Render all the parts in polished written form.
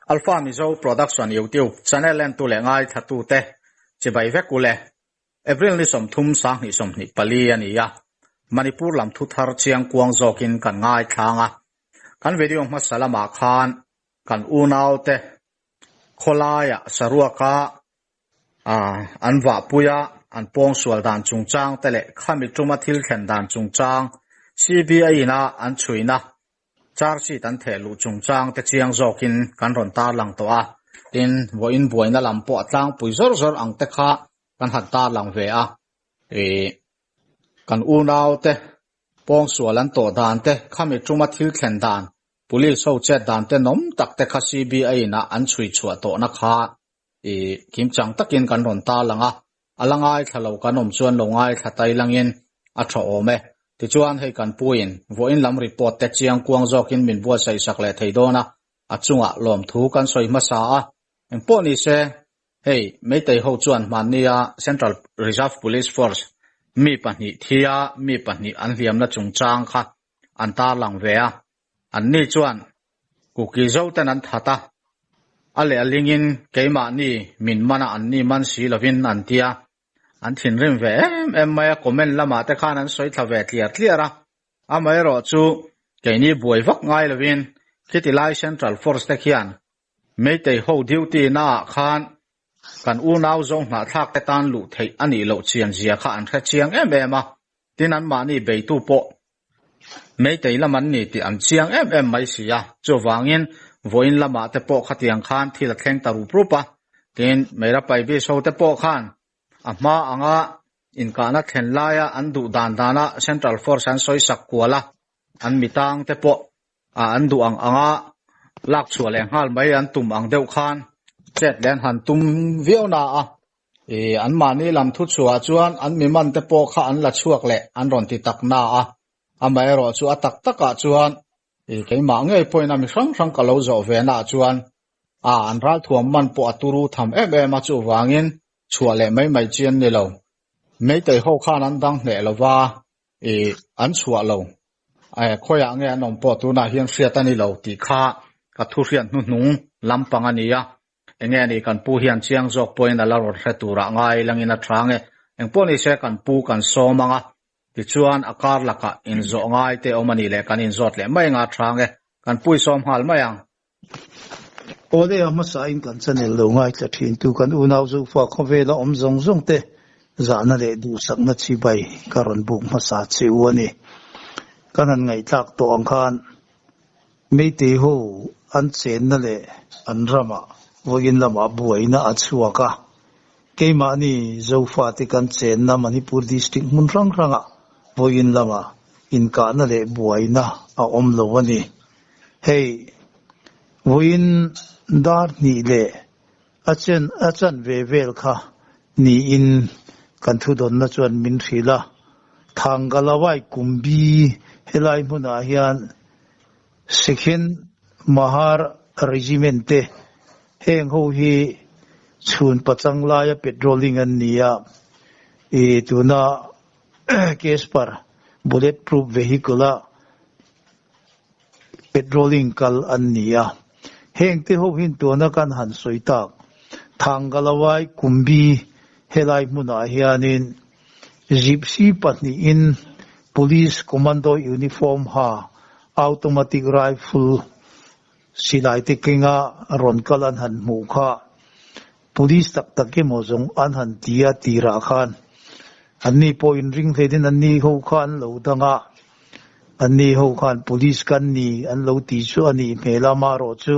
Alpha Mizo Production YouTube channel entu leh ngaithlatute chibai vek ule. April ni 30 2024 a ni a, Manipur lam thu thar chiangkuang zawkin kan ngaithlang a. Kan video hmasa lamah khan kan unaute khawlaiah saruaka an vahpuia an pawngsual dan chungchang te leh khami tuma thil thlen dan chungchang CBI ina an chhuina Charge sheet an theh luh chungchang te chiang zawkin kan rawn tarlang tawh a, tin, vawiin buaina lam pawh a tlangpui zawr zawr ang te kha kan han tarlang ve a. Ih, kan unau te pawngsual an tawh dan te, khami tuma thil thlen dan, police ho chet dan te nawm tak te kha CBI in a an chhui chhuah tawhna kha ih, kimchang takin kan rawn tarlang a, A la ngaithla lo kan awm chuan lo ngaithla tai langin a tha awm e. Tichuan hei kan puiin vawiin lam report te chiang kuang zawkin min buatsaih sak leh thei dawn a, a chungah lawmthu kan sawi hmasa a. Engpawh ni se, hei Meitei ho chuan hmannia Central Reserve Police Force mi pahnih thia mi pahnih an hliamna chungchang kha an tarlang ve a. Anni chuan Kuki zoten an that a, a leh a lingin keimahni min man a anni man si lovin an ti a, an thinrim ve em em mai a, comment lamah te khan an sawi thla ve tliar tliar a, amaherawh chu keini buai vak ngai lovin khiti lai Central Force te khian Meitei ho duty naah khan kan unau zawng hnahthlak te tan luh theih a nih loh chian zia kha an hre chiang em em a, tin anmahni beitu pawh Meitei lam an ni tih an chiang em em mai si a, chuvangin vawiin lamah te pawh khatiang khan thil a thleng ta rup rup a, tin Meira Paibis ho te pawh khan a hma anga inkahna thlen laia an duh dan dana Central Force an sawi sak kual a, an mitang te pawh an duh ang anga lak chhuah leh nghal mai an tum ang deuh khan chet leh an han tum viau na a. Ih, anmahni lam thu chhuah chuan an mi man te pawh kha an la chhuak leh an rawn ti tak na a, amaherawh chu a tak takah chuan ih keimah ngei pawhin a mi hrang hrang ka lo zawh ve naah chuan a an ralthuam man pawh a turu tham em em a, chuvangin chhuah leh mai mai chi an ni lo. Meitei ho khan an dang hneh lo va, ih an chhuah lo. Khawiah nge an awm pawh tunah hian hriat a ni lo tih kha ka thu hriat hnuhnung lampang a ni a. Enge a nih kan pu hian chiang zawk pawhin a la rawn hre turah ngai langin a tha nge. Engpawh ni se kan pu kan sawm ang a, tichuan a kar lakah inzawh ngai te awm a nih leh kan inzawt leh mai anga tha nge. Kan pu i sawm nghal mai ang. Awle a hmasain kan channel lo ngaithla thin tu kan unau Zofa khawvela awm zawng zawng te zahna leh duhsakna chibai ka rawn buk hmasa che u a ni. Kan han ngaihthlak tawh ang khan Meitei ho an chenna leh an ramah vawiin lamah buaina a chhuak a, keimahni Zofate kan chenna Manipur District hmun hrang hrangah vawiin lamah inkahna leh buaina a awm lo a ni. Hei vawiin dar hnih leh a chen a chan ve vel kha niin kan thudawnna chuan min hrilh a, Thangalawai Kumbi helai hmunah hian Sikhin Mahar Regiment te heng ho hi chhun pachang laia patrolling an ni a, ih tuna Casper bullet proof vehicle a patrolling kal an ni a, heng te ho hin tuna kan han sawi tak Thangalawai Kumbi helai hmunah hianin Gypsy pahnihin Police Commando uniform ha automatic rifle silai te kenga rawn kal an han hmuh kha Police tak tak emaw zawng an han ti a tirah khan anni pawh inring hletin anni ho kha an lo dang a, anni ho khan Police kan ni an lo ti chu a nih hmel a, amaherawh chu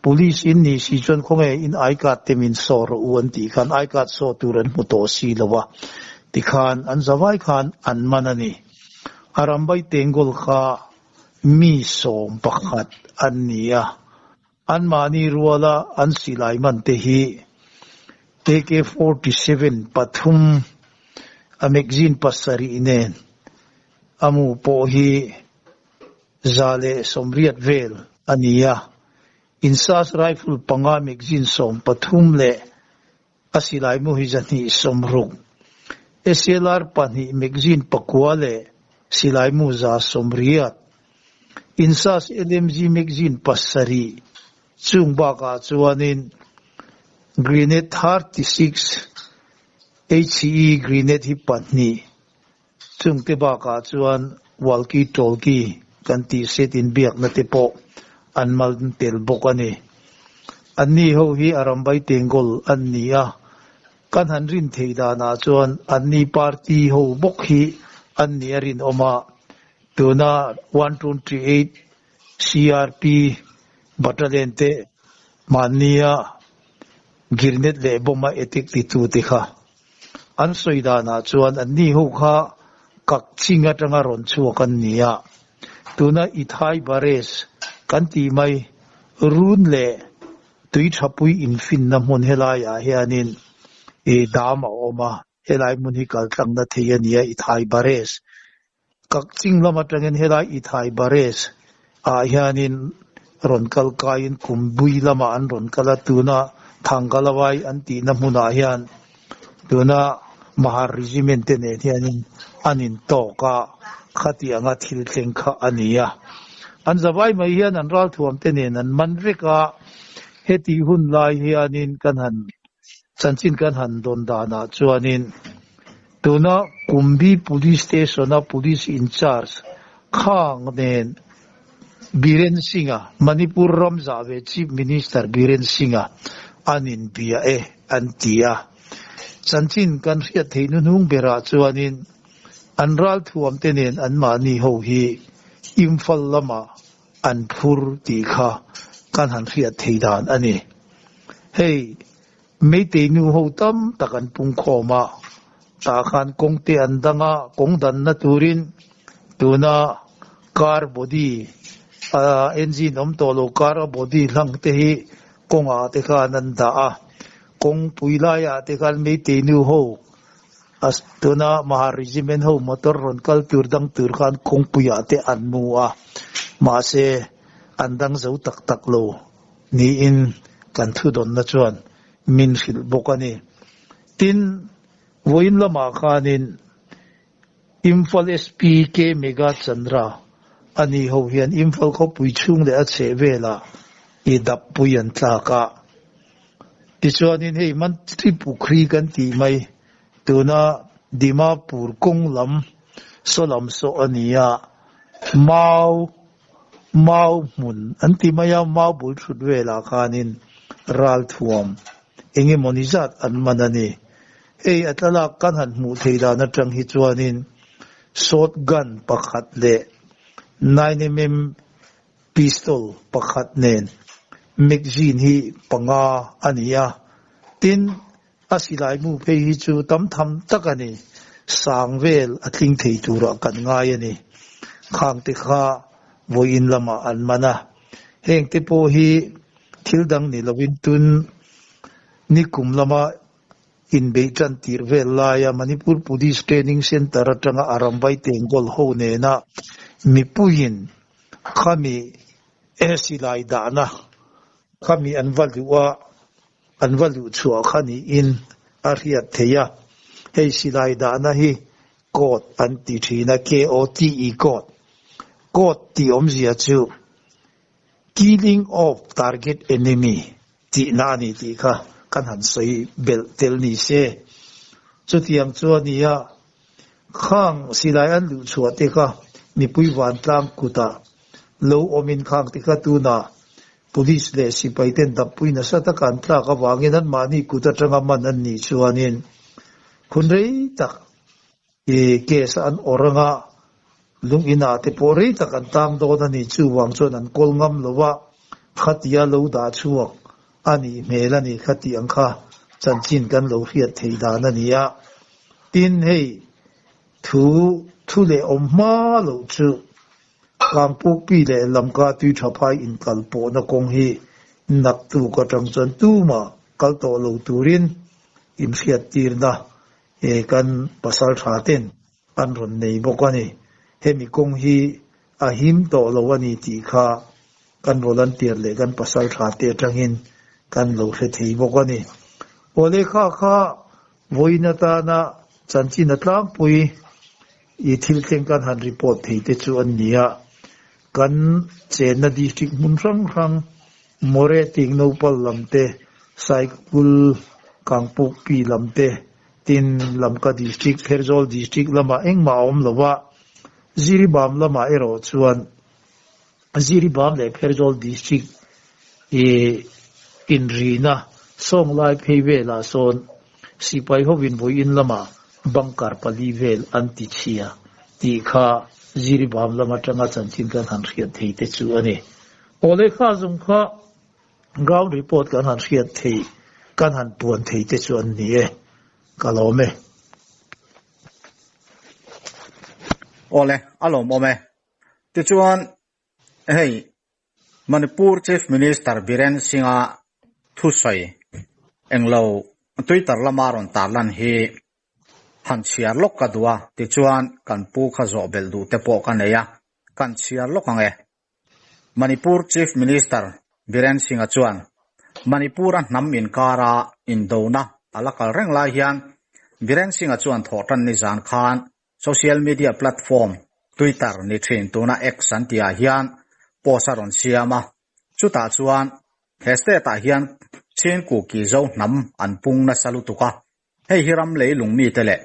Police in nih si chuan khawnge in I card te min saw rawh u an tih khan I card saw tur an hmu tawh si lo a, tikhan an zavai khan an man a ni. A rambai Tengol kha mi 11 an ni a, anmahni ruala an silai man te hi AK-47 pathum a magazine pasarih nen a mu pawh hi 180 vel a ni a, Insas rifle panga magazine 13 leh a silai mu hi 260, SLR pahnih magazine pakua leh silai mu 180, Insas LMG magazine pasarih. Chung bakah chuanin Grenade 36 HE grenade hi pahnih, chungte bakah chuan walkie talkie kan tih set inbiakna te pawh an mal tel bawk a ni. Anni ho hi Arambai Tengol an ni a, kan han rin thei danah chuan anni party ho bawk hi an nih a rinawm a, tuna 128 CRP battalion te mahnia Girnet leh bomb a etik titu te kha an sawi danah chuan anni ho kha kak ching atanga rawn chhuak an ni a, tuna Ithai Barrage kan tih mai run leh tui thapui infinna hmun helaiah hianin i dam a awm a, helai hmun hi kaltlangna thei a ni a, Ithai Barrage Kakching lam atangin helai Ithai Barrage ah hianin rawn kal kaiin kum bui lamah an rawn kal a, tuna Thangalawai an tihna hmunah hian tuna Mahar Regiment te nen hianin an intawk a, khati anga thil thleng kha a ni a. An zavai mai hian an ralthuam te nen an man vek a, heti hun lai hianin kan han chanchin kan han dawn danah chuanin Tuna Kumbi Police Station-a Police in-charge Khang nen Biren Singh-a, Manipur ram zahve Chief Minister Biren Singh-a an inbia e an ti a. Chanchin kan hriat theih hnuhnung berah chuanin an ralthuamte nen anmahni ho hi Imphal lamah an phur tih kha kan han hriat theih dan a ni. Hei. Meitei nu ho tam tak an pung khawm a, tah khan kawng te an dang a, kawng danna turin tuna car body a engine awm tawh lo car a body hlang te hi kawngah te khan an dah a, kawngpui laiah te khan meitei nu ho tuna Mahar Regiment ho motor rawn kal tur dang tur khan kawngpuiah te an mu a, mahse an dang zo tak tak lo. Niin kan thudawnna chuan min hrilh bawk a ni. Tin, vawiin lamah khanin Imphal SP K Megha Chandra a ni ho hian Imphal khawpui chhung leh a chheh velah i dappui an tlak a. Tichuanin hei Mantri Pukhri kan tih mai tuna Dimapur kawng lam saw lam saw a ni a, Mau Mau hmun an ti mai a, mau bul thut velah khanin ralthuam eng emaw ni zat an man a ni. Hei a thlalak kan han hmuh theih dan atang hi chuanin short gun pakhat leh 9mm pistol pakhat nen magazine hi panga a ni a, tin a silai mu phei hi chu tam tham tak a ni, sang vel a tling thei turah kan ngai a ni. Khang te kha vawiin lamah an man a, heng te pawh hi thil dang ni lovin tun nikum lama inbeih tan tir vel laia Manipur Police Training Centre atanga Arambai Tengol ho nena mipuiin khami silai dahna khami an va luh a, An va luh chhuah kha niin a hriat theih a, hei silai dahna hi Court an ti thin a, KOTE Court. Court tih awmzia chu Killing of Target Enemy tihna a ni tih kha kan han sawi belh tel ni se. Chutiang chu a ni a, khang silai an luh chhuah te kha mipui vantlang kutah lo awmin khang te kha tunah Police leh sipai ten dappui nasa taka an tlak avangin anmahni kut atanga man an nih chuanin hun rei tak i case an awrh anga lung inah te pawh rei tak an tang dawn a ni. Chuvang chuan an kawl ngam lo a, khatia lo dah chhuak a nih hmel a ni kha tih ang kha chanchin kan lo hriat theih dan a ni a. Tin, hei thu thu leh awm hma loh chu Kangpukpi leh Lamka tui tha phai inkal pawhna kawng hi naktuk atang chuan tumah kal tawh lo turin inhriattirna kan pasal tha ten an rawn nei bawk a ni. Hemi kawng hi a him tawh lo a ni tih kha kan volunteer leh kan pasal tha te atangin kan lo hre thei bawk a ni. Aw lehkha kha vawiin atana chanchin a tlangpui I thil thleng kan han report thei te chu an ni a, kan chenna district hmun hrang hrang More Tingnopal lam te, Saikul Kangpokpi lam te, tin Lamka District, Pherzawl District lamah engmah a awm lo a, Ziribam lamah erawh chuan Ziribam leh Pherzawl District i inrina Sawnglai phei velah sawn sipai hovin vawiin lamah bunker pali vel an ti chhia tih kha Ziribam lam atanga chanchin kan han hriat thei te chu a ni. Aw lehkha zawng kha ground report kan han hriat thei, kan han puan thei te chu an ni e. Ka lawm e. Awle, a lawmawm e. Tichuan, hei Manipur Chief Minister Biren Singh-a thusawi englo Twitter lama rawn tarlan hi han chhiar lawk ka duh a, tichuan kan pu kha zawh belh duh te pawh ka nei a, kan chhiar lawk ang e. Manipur Chief Minister Biren Singh-a chuan Manipur-a hnam inkara indona a la kal reng lai hian Biren Singh-a chuan thawhtan nizan khan social media platform Twitter ni thin tuna X an tihah hian post a rawn siam a, chutah chuan he state-ah hian Chin Kuki Zo hnam an pung nasa lutuk a, Hei hi ram leilung mite leh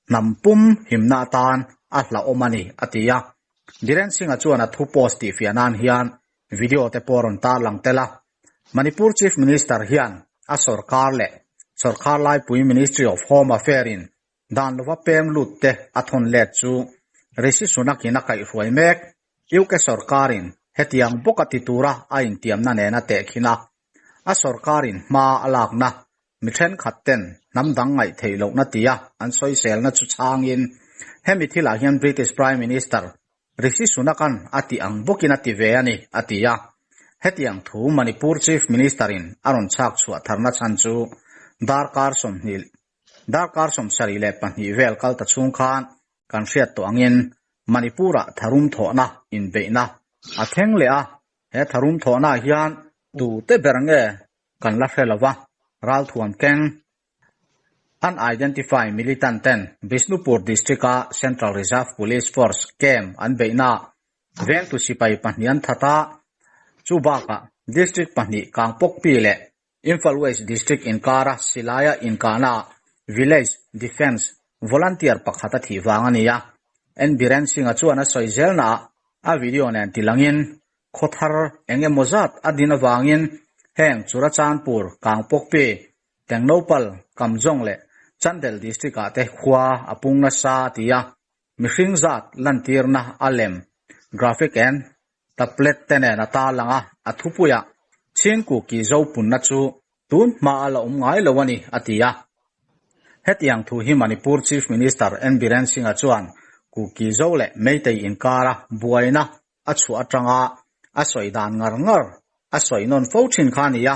hnam pum himna atan a hlauhawm a ni, a ti a. Biren Singh-a chuan a thu post tihfiah nan hian video te pawh a rawn tarlang tel a. Manipur Chief Minister hian a sorkar leh sorkar laipui Ministry of Home Affair-in dan lova peng lut te a thawn let chu Rishi Sunak-in a kaihhruai mek. UK sorkarin hetiang bawka ti tura a intiamna nena tehkhin a. A sorkarin hma a lakna mi thenkhat ten hnam dang ngaih theih lohna tia an sawiselna chu chhangin hemi thilah hian British Prime Minister Rishi Sunak-a'n a tih ang bawkin a ti ve a ni, a ti a. Hetiang thu Manipur Chief Minister-in a rawn chhak chhuah tharna chhan chu darkar 20 darkar 72 vel kal ta chhung khan kan hriat tawh angin Manipur-ah tharum thawhna inbeihna a thleng leh a, He tharum thawhnaah hian tute ber nge kan la hre lova, ralthuam keng Unidentify militant ten Bishnupur District-a Central Reserve Police Force camp an beihnaah vengtu sipai pahnih an that a, chu bakah District pahnih Kangpokpi leh Imphal West District inkara silaia inkahnaah Village Defence Volunteer pakhat a thih vang a ni a. N Biren Singh-a chuan a sawi zelnaah a video nen tilangin khaw thar eng emaw zat a din avangin heng Churachandpur, Kangpokpi, Tengnoupal, Kamjong leh Chandel District-ah te khua a pung nasa a ti a. Mihring zat lantirna a lem, graphic and tablet te nen a tarlang a, a thupuiah Chhingku ki zo punna chu tun hma a la awm ngai lo a ni, a ti a. Hetiang thu hi Manipur Chief Minister N Biren Singh-a chuan Kuki zo leh Meitei inkara buaina a chhuah atanga a sawi dan ngar ngar a sawi nawn fo thin kha a ni a,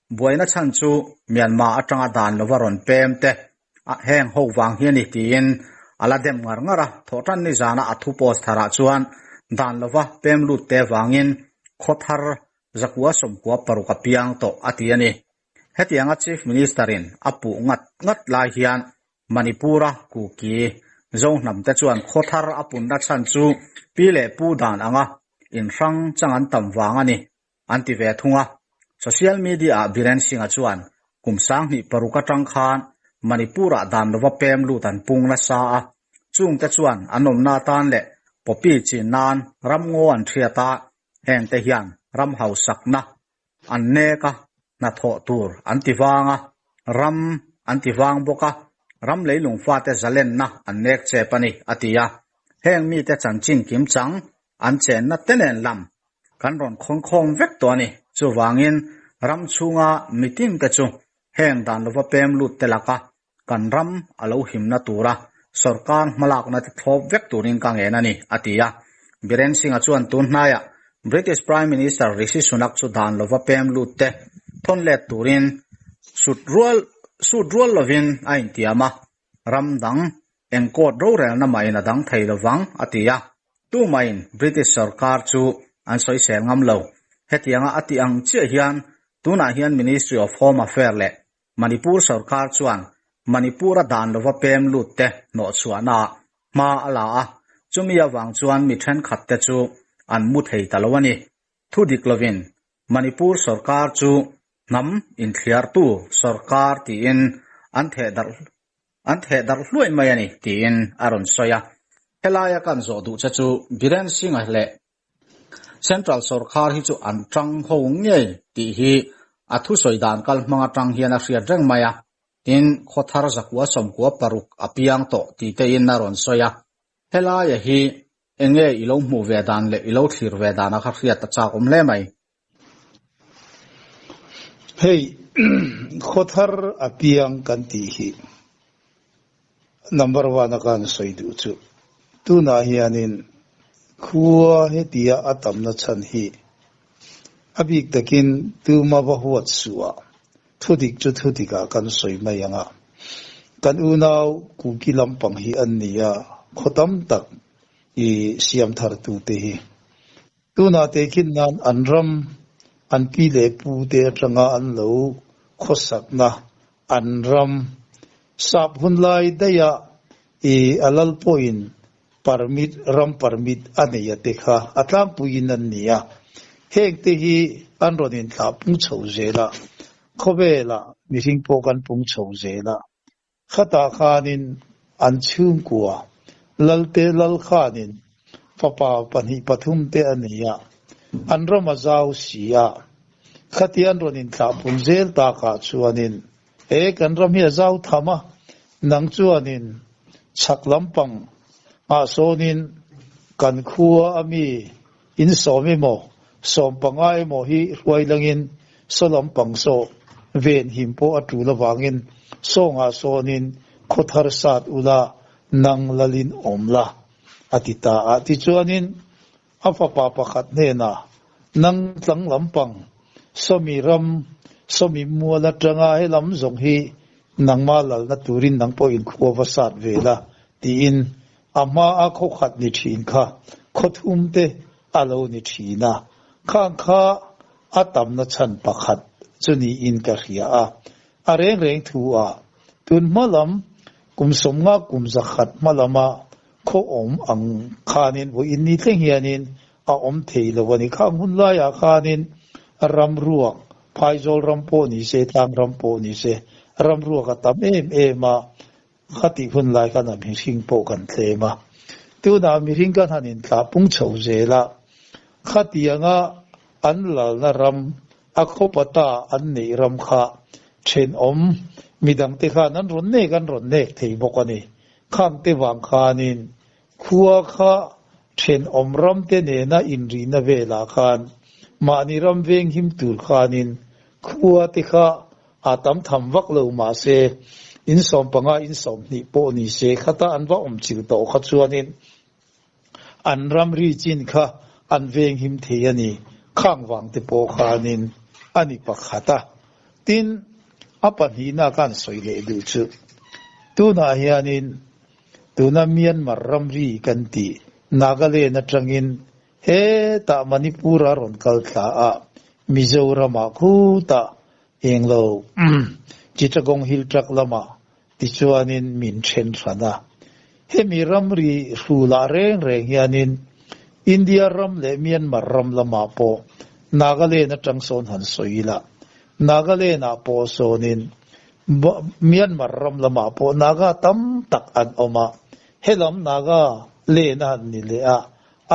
buaina chhan chu Myanmar atanga dan lova rawn pem te heng ho vang hi a ni tiin a la dem ngar ngar a, thawhtan nizana a thu post tharah chuan dan lova pem lut te vangin khaw thar zakua sawmkua paruk a piang tawh a ti a ni. Hetianga Chief Minister-in a puh ngat ngat lai hian Manipur-a Kuki Zohnam te chuan khaw thar a punna chhan chu pi leh pu dan anga inhrang chang an tam vang a ni, an ti ve thung a. Social media-ah Biren Singh-a chuan kum 2006 atang khan Manipur-ah dan lova pem lut an pung nasa a, chungte chuan an awmna atan leh poppy chin nan ramngaw an thiat a, hengte hian ram hausakna an nek a, hnathawh tur an ti vang a, ram an ti vang bawk a, ram leilung fate zalenna an nek chep a ni, a ti a. Heng mite chanchin kim chang an chenna te nen lam kan rawn khawnkhawm vek tawh a ni. Chuvangin ram chhunga mitin te chu heng dan lova pem lut te laka kan ram a lo himna tura sorkar hmalakna te thlawp vek turin ka ngen a ni, a ti a. Biren Singh-a chuan tun hnaiah British Prime Minister Rishi Sunak chu dan lova pem lut te thawn let turin sut rual sut rual lovin a intiam a, ram dang eng court rorelna mahin a dang thei lovang, a ti a. Tumahin British sorkar chu an sawisel ngam lo. Hetianga a tih ang chiah hian tunah hian Ministry of Home Affair leh Manipur sorkar chuan Manipur-a dan lova pem lut te hnawhchhuahnaah hma a la a, chumi avang chuan mi thenkhat te chu an mu thei ta lo a ni. Thu dik lovin Manipur sorkar chu hnam inthliartu sorkar tiin an thehdarh an thehdarh hluai mai a ni tiin a rawn sawi a. Helaia kan zawh duh che chu Biren Singh-a leh Central sorkar hi chu an tang ho ngei tih hi a thusawi dan kal hmang atang hian a hriat reng mai a. Tin, khawthar zakua sawmkua paruk a piang tawh tih tein a rawn sawi a. Helaia hi enge i lo hmuh ve dan leh i lo thlir ve dan a kha hriat a chak awm hle mai. Hei, khawthar a piang kan tih hi number one a kan sawi duh chu tunah hianin khua hetia a tamna chhan hi a bik takin tuma va huat suh a Thudik chu thudikah kan sawi mai ang a, kan unau Kuki lampang hi an ni a, khaw tam tak i siam thar tute hi. Tunah tehkhin nan an ram, an pi leh pu te atanga an lo khawsakna an ram sap hunlai daih a i a lal pawhin permit, ram permit a nei a te kha a tlangpuiin an ni a. Heng te hi an rawn inthlah pung chho zel a, khawvelah mihring pawh kan pung chho zel a. Khatah khanin an chhungkua Lalte Lal khanin fapa pahnih pathum te a nei a, an ram a zau si a. Khati an rawn inthlah pung zel takah chuanin He kan ram hi a zau tham a, nang chuanin chhak lampang ah sawnin kan khua a mi in sawm emaw, sawm panga emaw hi hruai langin saw lampang saw ven him pawh a tul avangin sawngah sawnin khaw thar sat ula nang lalin awm la, a ti ta a. Tichuanin A fapa pakhat hnenah, Nang tlang lampang, sawmi ram, sawmi mual atanga he lam zawng hi nangmah lalna turin nang pawhin khua va sat ve la, tiin a hmaa khaw khat ni thin kha khaw thum te a lo ni thin a. Khang kha a tamna chhan pakhat chu niin ka hria a. A reng reng thu ah, tun hma lam kum sawmnga kum zakhat hma lama Khaw awm ang khanin vawiin ni thleng hianin a awm thei lo a ni. Khang hun laiah khanin ram ruak, phaizawl ram pawh ni se, tlang ram pawh ni se, ram ruak a tam em em a, khatih hun lai khan a mihring pawh kan tlem a. Tunah mihring kan han inthlah pung chho zel a, khatianga an lalna ram, a khawpata an neih ram kha thenawm midangte khan an rawn nek an rawn nek thei bawk a ni. Khangte vang khanin khua kha thenawm ramte nena inrihna velah khan mahni ram veng him tur khanin khua te kha a tam tham vak lo mahse in sawm panga in sawm hnih pawh ni se khata an va awm chil tawh kha chuanin an ram ri chin kha an veng him thei a ni. Khang vang te pawh khanin a ni pakhat a. Tin, a pahnihna khan sawi leh duh chu, tunah hianin tuna Myanmar ramri kan tih Nagaland atangin hetah Manipur-a rawn kal thla a, Mizoram-ah khutah englo Chittagong Hill Tract lamah tichuanin min then hran a. Hemi ramri hrulah reng reng hianin India ram leh Myanmar ram lamah pawh Nagaland atang sawn han sawi ila, Nagaland-ah pawh sawnin Myanmar ram lamah pawh Naga tam tak an awm a, helam Naga len a han ni leh a,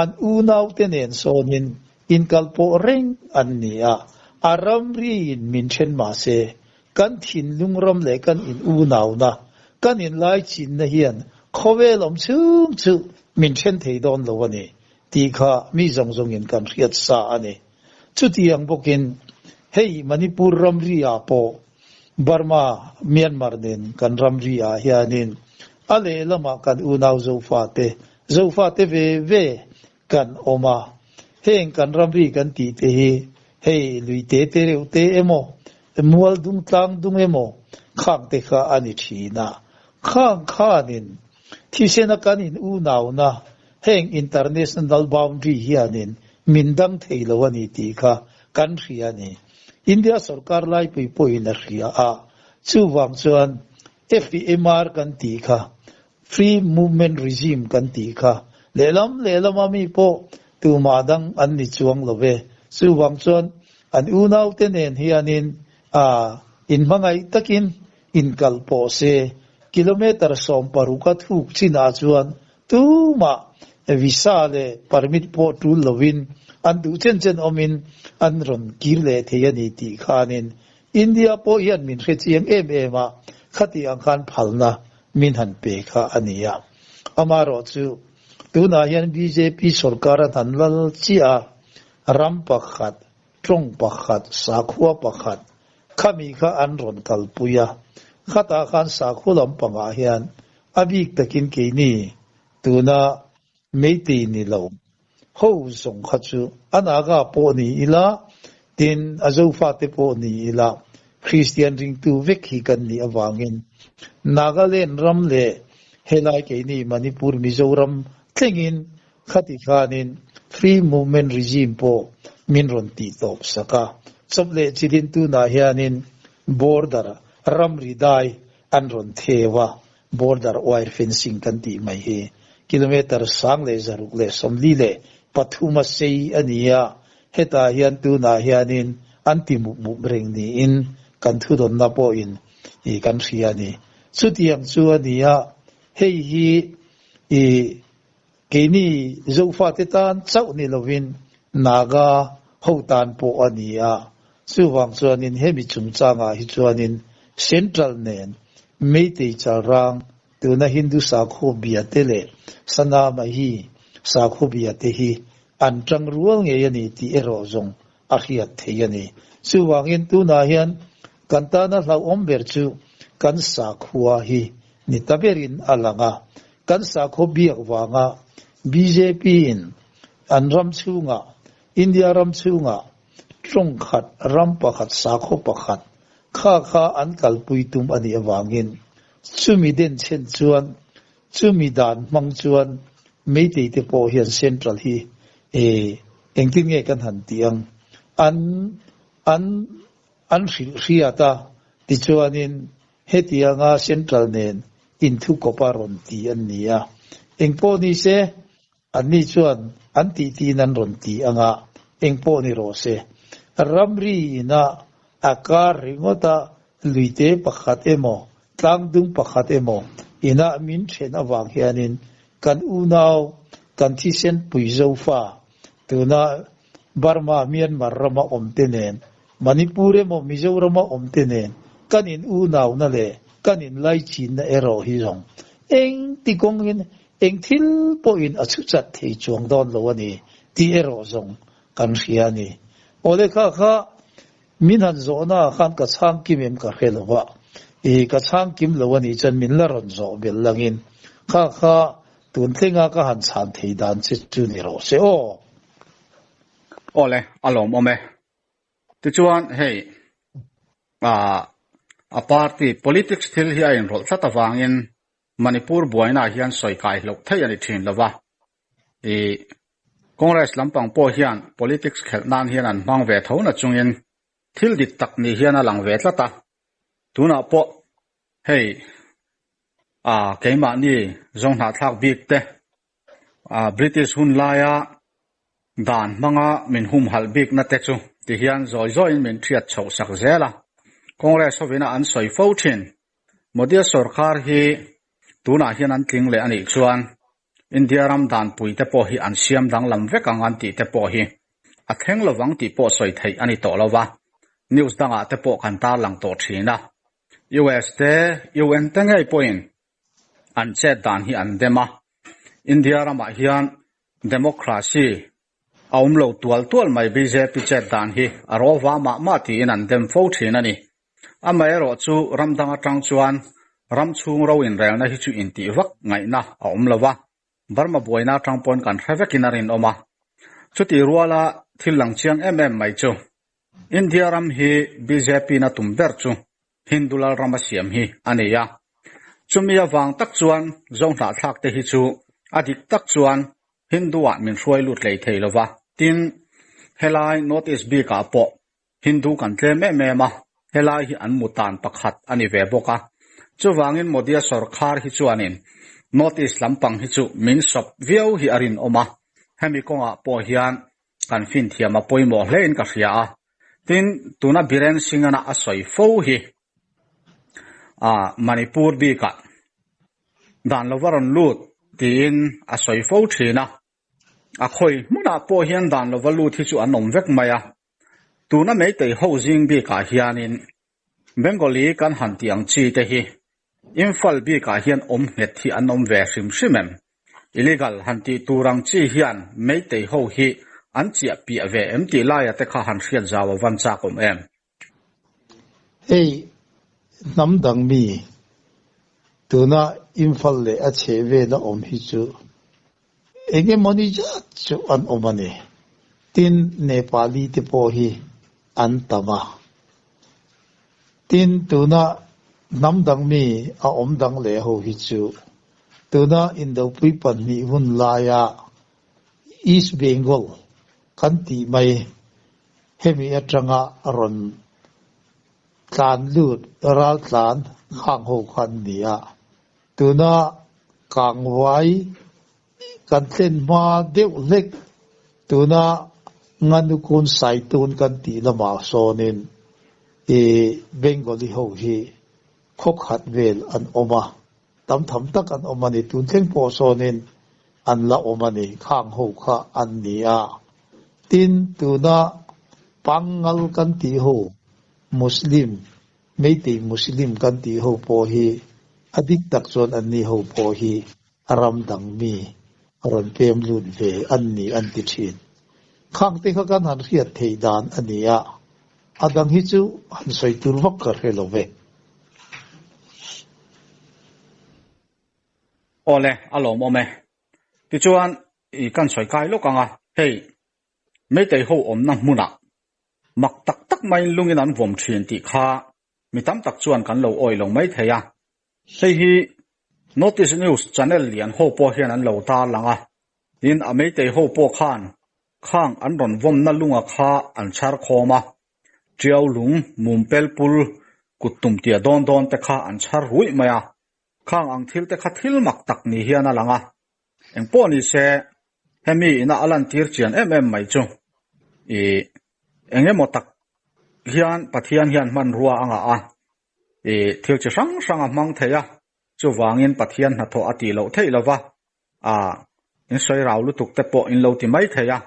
an unaute nen sawnin inkalpawh reng an ni a, a ramriin min then mahse Kan thinlung ram leh kan in unauna, kan in laichinna hian khawvel awm chhung chu min then thei dawn lo a ni tih kha mi zawng zawngin kan hriat sa a ni. Chutiang bawkin hei Manipur ramri ah pawh Burma, Myanmar nen kan ramri ah hianin a lehlamah kan unau Zofate, Zofate ve ve kan awm a, heng kan ramri kan tih te hi hei lui te te reuh te emaw, mual dung tlang dung emaw khang te kha a ni thin a, khang khanin thisena kan in unauna heng international boundary hianin min dang thei lo a ni tih kha kan hria a ni. India sorkar laipui pawhin a hria a, chuvang chuan FEMR kan tih kha Free Movement Regime kan tih kha lehlam lehlam a mi pawh tumah dang an ni chuang lo ve. Chuvang chuan An unaute nen hianin a inhmangaih takin inkal pawh se, kilometre 16 a thuk chinah chuan tumah visa leh permit pawh tul lovin an duh chen chen awmin an rawn kir leh thei a ni tih khanin India pawh hian min hrechiang em em a, khati ang khan phalna min han pe kha a ni a. Amaherawhchu, tunah hian bjp sorkar an han lal chiah a, ram pakhat, tawng pakhat, sakhua pakhat, khami kha an rawn kalpui a. Khatah khan sakhua lampangah hian a bik takin keini tuna Meitei ni lo ho zawng kha chu a Naga pawh ni ila, tin a Zofate pawh ni ila, Kristian ringtu vek hi kan nih avangin Nagaland ram leh helai keini Manipur Mizoram thlengin khati khanin Free Movement Regime pawh min rawn tih tawp sak a. Chawp leh chilin tunah hianin border ramri dai an rawn theu a, Border wire fencing kan tih mai hi kilometre 163 a sei a ni a, hetah hian tunah hianin an ti mup mup reng niin kan thudawnna pawhin i kan hria a ni. Chutiang chu a ni a, hei hi i keini Zofate tan chauh ni lovin Naga ho tan pawh a ni a, chuvang chuanin hemi chungchangah hi chuanin Central nen Meitei chalrang tuna Hindu sakhaw bia te leh Sanamahi sakhaw bia te hi an tang rual ngei a ni tih erawh zawng a hriat thei a ni. Chuvangin tunah hian kan tana hlauhawm ber chu kan sakhua hi ni ta berin a lang a, kan sakhaw biak vanga bjp in an ram chhungah, India ram chhungah tawng khat, ram pakhat, sakhaw pakhat kha kha an kalpui tum a nih avangin chumi denchhen chuan, chumi dan hmang chuan Meitei te pawh hian Central hi e engtin nge kan han tih ang? An an an hrilh hriat a, tichuanin hetianga Central nen inthukawp a rawn ti an ni a. Engpawh ni se, anni chuan an tih tiin an rawn ti ang a, engpawh ni rawh se. Ramri ina a kar ringawt a, luite pakhat emaw, tlangdung pakhat emaw ina min then avang hianin kan unau, kan thisen pui Zofa, tuna Burma, Myanmar rama awm te nen, Manipur emaw Mizorama awm te nen kan in unauna leh kan in laichinna erawh hi zawng eng ti kawngin eng thil pawhin a chhu chat thei chuang dawn lo a ni tih erawh zawng kan hria a ni. Awle kha kha Min han zawhna ah khan ka chhang kim em ka hre lo a, i ka chhang kim lo a nih chuan min la rawn zawh belh langin kha kha tun thlenga ka han chhan thei dan che chu ni rawh se aw. Awle, a lawmawm e. Tichuan hei a party politics thil hi a inrawlh tlat avangin Manipur buainaah hian sawi kai hloh theih a ni thin lo va. I Congress lampang pawh hian politics khelh nan hian an hmang ve tho na chungin thil dik tak ni hian a lang ve tlat a. Tunah pawh hei a keimahni zawnghnah thlak bik te a British hun laia dan hmanga min humhalh bikna te chu ti hian zawi zawiin min thiat chhoh sak zel a. Congress hovina an sawi fo thin. Modi-a sorkar hi tunah hian an tling leh a nih chuan India ram danpui te pawh hi an siam danglam vek ang an tih te pawh hi a thleng lovang tih pawh sawi theih a ni tawh lo va, news dangah te pawh kan tarlang tawh thin a. US te, UN te ngei pawhin an chet dan hi an dem a, India ramah hian democracy a awm lo tual tual mai bjp chet dan hi a rawva mah mah tiin an dem fo thin a ni. Amaherawh chu ram dang atang chuan ram chhung ro inrelna hi chu intih vak ngaihna a awm lo va, Burma buaina atang pawn kan hre vekin a rinawm a. Chutih ruala thil lang chiang em em mai chu India ram hi bjp na tum ber chu Hindu lal rama siam hi a ni a. Chumi avang tak chuan Zohnahthlak te hi chu a dik tak chuan Hindu-ah min hruai lut hlei thei lo va. Tin, helai North East bikah pawh Hindu kan tlem em em a, helai hi an mutan pakhat a ni ve bawk a. Chuvangin Modi-a sorkar hi chuanin North East lampang hi chu min sawp viau hi a rinawm a. Hemi kawngah pawh hian kan finthiam a pawimawh hlein ka hria a. Tin, tuna Biren Singh-ana a sawi fo hi Manipur bikah dan lova rawn lut tiin a sawi fo thin a. A khawi hmunah pawh hian dan lova lut hi chu an awm vek mai a. Tuna Meitei ho zing bikah hianin Bengali kan han tih ang chi te hi Imphal bikah hian awm nghet hi an awm ve hrim hrim em? Illegal han tih tur ang chi hian Meitei ho hi an chiah piah ve em tih laia te kha han hriat zau a van chak awm em? Hei hnam dang mi tuna Imphal leh a chheh vela awm hi chu eng emawni zat chu an awm a ni. Tin, Nepali te pawh hi an tam a. Tin, tuna hnam dang mi a awm dang leh ho hi chu tuna Indopui pahnih hun laia East Bengal kan tih mai hemi atanga rawn tlan lut ral tlan khang ho kha an ni a. Tuna Kangvai kan thlen hma deuh hlek tuna Nganukun Saitun kan tih lamah sawnin i Bengali ho hi khaw khat vel an awm a, tam tham tak an awm a ni. Tun thleng pawh sawnin an la awm a ni, khang ho kha an ni a. Tin, tuna Pangngal kan tih ho Muslim Meitei Muslim kan tih ho pawh hi a dik tak chuan anni ho pawh hi a ram dang mi a rawn pem lut ve an ni an ti thin. Khang te kha kan han hriat theih dan a ni a, a dang hi chu han sawi tur vak ka hre lo ve. Awle, a lawmawm e. Tichuan, i kan sawi kai lawk ang a, hei Meitei ho awmna hmunah Mak tak tak maiin lungin an vawm thin tih kha mi tam tak chuan kan lo awih lo mai thei a. Hei hi Notice News channel lian ho pawh hian an lo tarlang a, tin a meitei ho pawh khan khang an rawn vawmna lunga kha an chhar khawm a, tiau lung, mum pel pul, kut tum tia dawn dawn te kha an chhar ruih mai a, khang ang thil te kha thil mak tak ni hian a lang a. Engpawh ni se, hemi ina a lantir chian em em mai chu i eng emaw tak hian Pathian hian hmanrua a ngah a, i thil chi hrang hrang a hmang thei a, chuvangin Pathian hnathawh a tih loh theih lo va, a in sawi rau lutuk te pawh in lo ti mai thei a.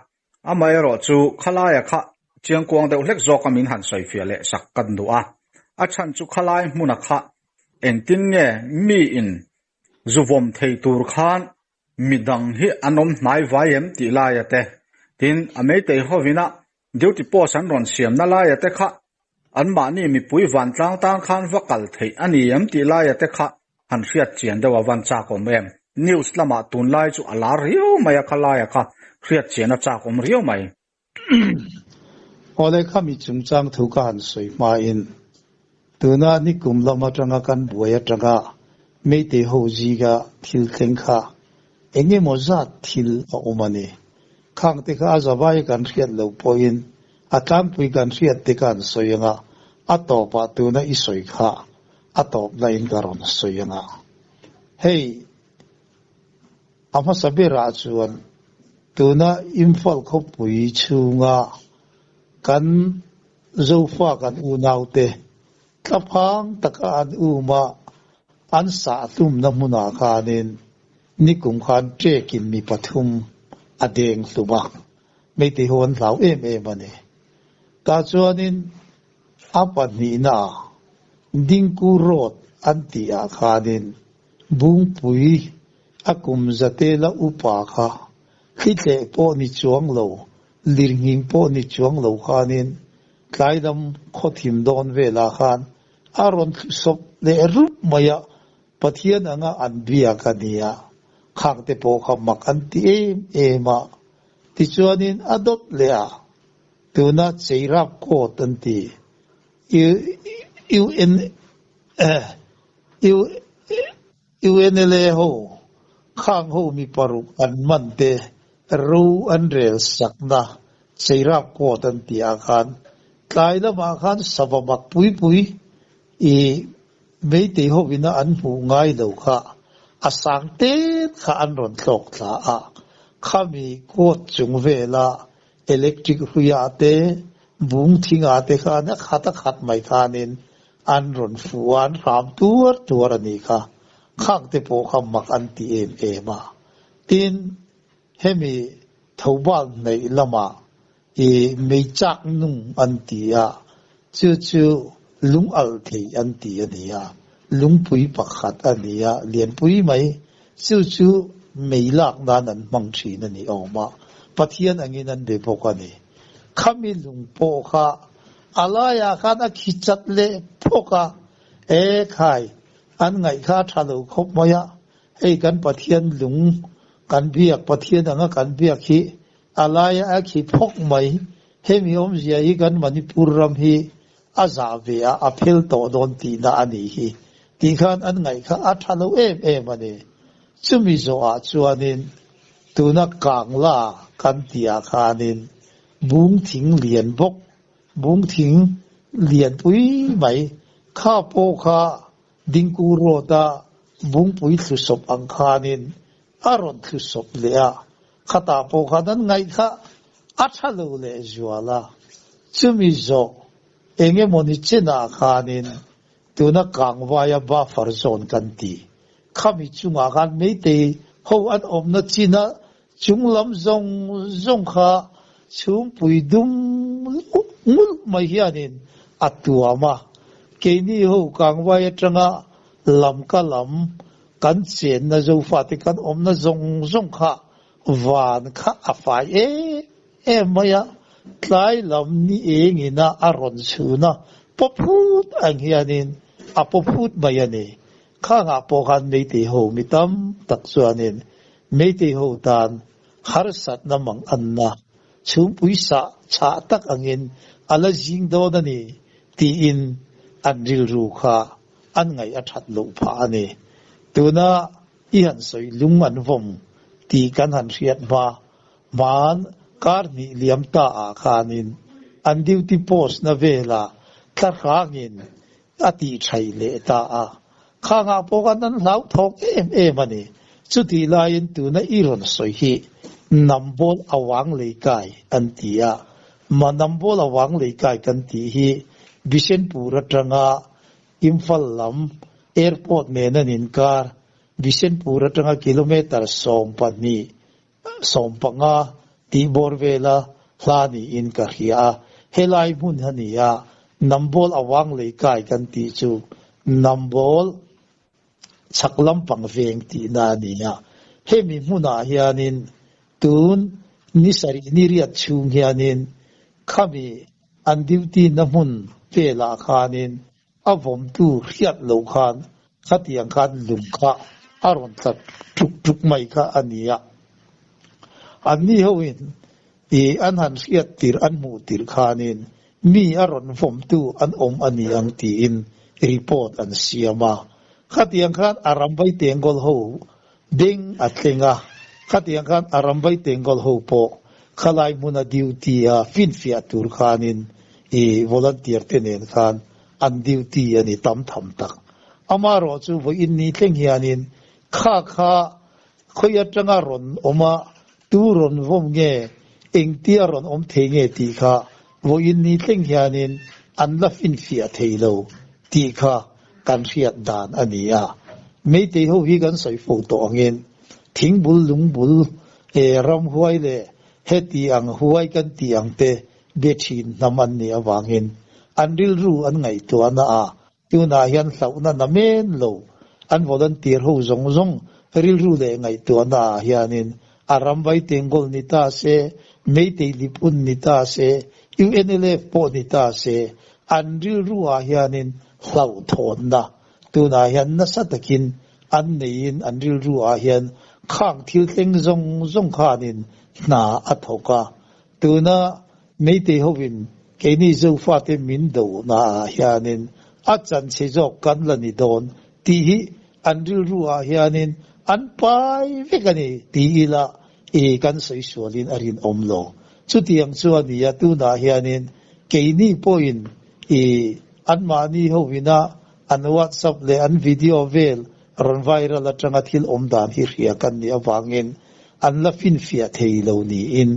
Amaherawhchu khalaia kha chiangkuang deuh hlek zawka min han sawifiah leh sak kan duh a, a chhan chu khalai hmuna kha engtin nge mi in Zu vawm thei tur khan midang hi an awm hnai vai em tih laia te, tin a meitei hovina duty post an rawn siamna laia te kha anmahni mipui vantlang tan khan va kal theih a ni em tih laia te kha han hriat chian deuh a van chak awm em? News lamah tunlai chu a lar riau mai a kha laia kha hriat chian a chak awm riau mai. Awle kha mi chungchang thu ka han sawi hmain tuna nikum lam atanga kan buai atanga Meitei ho ziga thil thleng kha eng emaw zat thil a awm a ni. Khang te kha a zavai kan hriat loh pawhin a tlangpui kan hriat te ka han sawi anga a tawpah tuna i sawi kha a tawpna in ka rawn sawi anga hei A hmasa berah chuan tuna Imphal khawpui chhunga kan Zofa kan unaute tlaphang taka an uma an sahhlumna hmunah khanin nikum khan ṭekin mi pathum a deng hlum a, Meitei ho an hlau em em a ni. Tah chuanin a pahnihnaah Dingku Road an tihah khanin Bungpui a kum zatela upa kha thlitleh pawh ni chuang lo, lirnghing pawh ni chuang lo khanin tlaidam khawthim dawn velah khan a rawn thlusawp leh rup mai a, Pathian anga an biak a nia, khangte pawh kha mak an ti em em a, tichuanin a dawt leh a, tuna Cheirap Court an ti, UN. UNLA ho khang ho mi paruk an man te ro an rel sakna Cheirap Court an tih ah khan tlai lamah khan sava mak pui pui i Meitei ho ina an hmuh ngai lo kha a sang tet kha an rawn thlawk thla a, khami court chung vela electric hruiah te. Bung thingah te khan a khat a khat mai khanin an rawn fu a, an hram tuar tuar a nih kha. Khak te pawh kha mak an ti em em a. Tin, hemi Thoubal hnaih lamah i meichak nung an ti a, chu chu lung alh thei an ti a ni a, lungpui pakhat a ni a, lianpui mai, chu chu mei lak nan an hmang thin a ni awm a, Pathian angin an be bawk a ni. Khami lung pawh kha a laiah khan a khi chat leh phawk a, e khai, an ngaih kha a tha lo khawp mai a, hei kan Pathian lung kan biak, Pathian anga kan biak hi A laia a khi phawk mai. Hemi awmzia hi kan Manipur ram hi a zah ve a, a phel tawh dawn tihna a nih hi. Tih khan an ngaih kha a tha lo em em a ni. Chumi zawhah chuanin tuna Kangla kan tihah khanin bung thing lian bawk, bung thing lian pui mai kha pawh kha Dingku Road-a bungpui thlusawp ang khanin a rawn thlusawp leh a, khatah pawh khan an ngaih kha a tha lo leh zual a, chumi zawh eng emawni chenah khanin tuna Kangvaia buffer zone kan ti khami chungah khan Meitei ho an awmna china chunglam zawng zawng kha chhungpui dum ngulh mai hianin a tuam a, keini ho Kangvai atanga lam ka lam Kan chenna Zofate kan awmna zawng zawng kha van kha a fai em em mai a, tlai lam ni engina a rawn chhun a, paw phut ang hianin a paw phut mai a ni. Khangah pawh khan Meitei ho mi tam tak chuanin Meitei ho tan harsatna mang anna chhungpui sah chhah tak angin a la zing dawn a ni tiin an rilru kha an ngaih a that loh phah a ni. Tuna i han sawi lung an vawm tih kan han hriat hma hman kar hnih liam ta ah khanin an duty post na velah thla hrangin a tih thaih leh ta a. Khangah pawh khan an hlauthawk em em a ni. Chutih laiin tuna i rawn sawi hi Nambawl awang leikai an ti a. Ma Nambawl awang leikai kan tih hi Bishenpur atanga Imphal lam airport nen an inkar Bishenpur atanga kilometre 12, 15 tih bawr vela hla niin ka hria a, helai hmun a ni a, Nambawl awang leikai kan tih chu Nambawl chhak lampang veng tihna a ni a, hemi hmunah hianin tun ni sarih ni riat chhung hianin khami an duty na hmun velah khanin a vawmtu hriat loh khan khatiang khan lung kha a rawn tla tuk tuk mai kha a ni a. Anni hoin i an han hriat tirh an hmuh tirh khanin mi a rawn vawmtu an awm a ni ang tiin report an siam a. Khatiang khan a ram vai tengkawl ho beng a tleng a, khatiang khan a ram vai tengkawl ho pawh khalai hmuna duty a finfiah tur khanin i volunteer te nen khan an duty a ni tam tham tak. Amaherawh chu vawiin ni thleng hianin kha kha Khawi atanga rawn awm a, tu rawn vawm nge, engtia rawn awm thei nge tih kha vawiin ni thleng hianin an la finfiah thei lo tih kha kan hriat dan a ni a. Meitei ho hi kan sawi fo tawh angin thingbul lungbul e ramhuai leh heti ang huai kan tih ang te be thin hnam an nih avangin an rilru an ngaihtuahna ah Tunah hian hlauhna na men lo an volunteer ho zawng zawng rilru leh ngaihtuahna ah hianin a ram vai tengkawl ni ta se, Meitei lipun ni ta se, UNLF pawh ni ta se, an rilru ah hianin hlauhthawnna tunah hian nasa takin an neiin an rilru ah hian khang thil thleng zawng zawng khanin hna a thawk a. Tuna Meitei hovin keini Zofate min dohna ah hianin a chanchhe zawk kan la ni dawn tih hi an rilru ah hianin an pai vek a ni ti ila i kan sawi sualin a rinawm lo. Chutiang chu a ni a, tunah hianin keini pawhin i anmahni hovina an WhatsApp leh an video vel rawn viral atanga thil awm dan hi hria kan nih avangin an la finfiah thei lo niin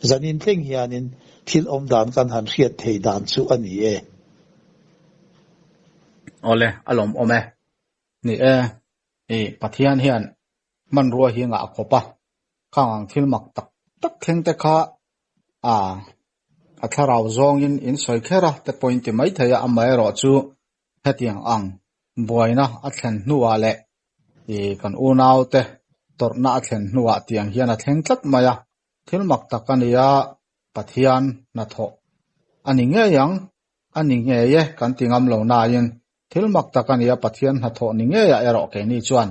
zanin thleng hianin thil awm dan kan han hriat thei dan chu a ni e. Awle, a lawmawm e. Ni e, i Pathian hian hmanrua hi ngah khawp a, khang ang thil mak tak tak thleng te kha a a thlarau zawngin in sawi kher a te pawh in ti mai thei a, amaherawh chu hetiang ang buaina a thlen hnuah leh i kan unaute tawrhna a thlen hnuah tiang hian a thleng tlat mai a, thil mak tak a ni a, Pathian hnathawh a ni ngei ang, a ni ngei e kan ti ngam lo nain thil mak tak a ni a, Pathian hnathawh ni ngeiah erawh keini chuan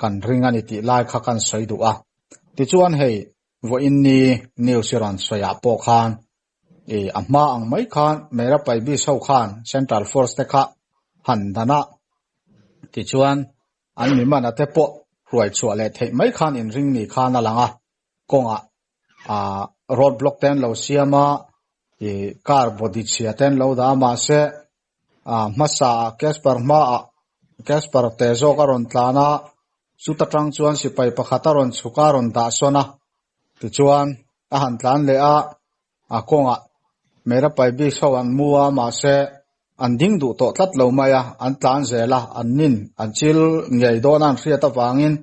kan ring a ni tih lai kha kan sawi duh a. Tichuan hei vawiin ni news i rawn sawiah pawh khan i a hma ang mai khan Mera Paibis ho khan Central Force te kha han dan a, tichuan an mi mana te pawh hruai chhuah leh theih mai khan inring ni khan a lang a, kawngah ah road block te an lo siam a, ih car body chhia te an lo dah a mahse ah hmasa ah Casper hmaah Casper te zawk a rawn tlan a, chuta tang chuan sipai pakhat a rawn chhuk a a rawn dah sawn a, tichuan a han tlan leh a, a kawngah Mera Paibis ho an mu a mahse an ding duh tawh tlat lo mai a, an tlan zel a, an nin an chil ngei dawn a an hriat avangin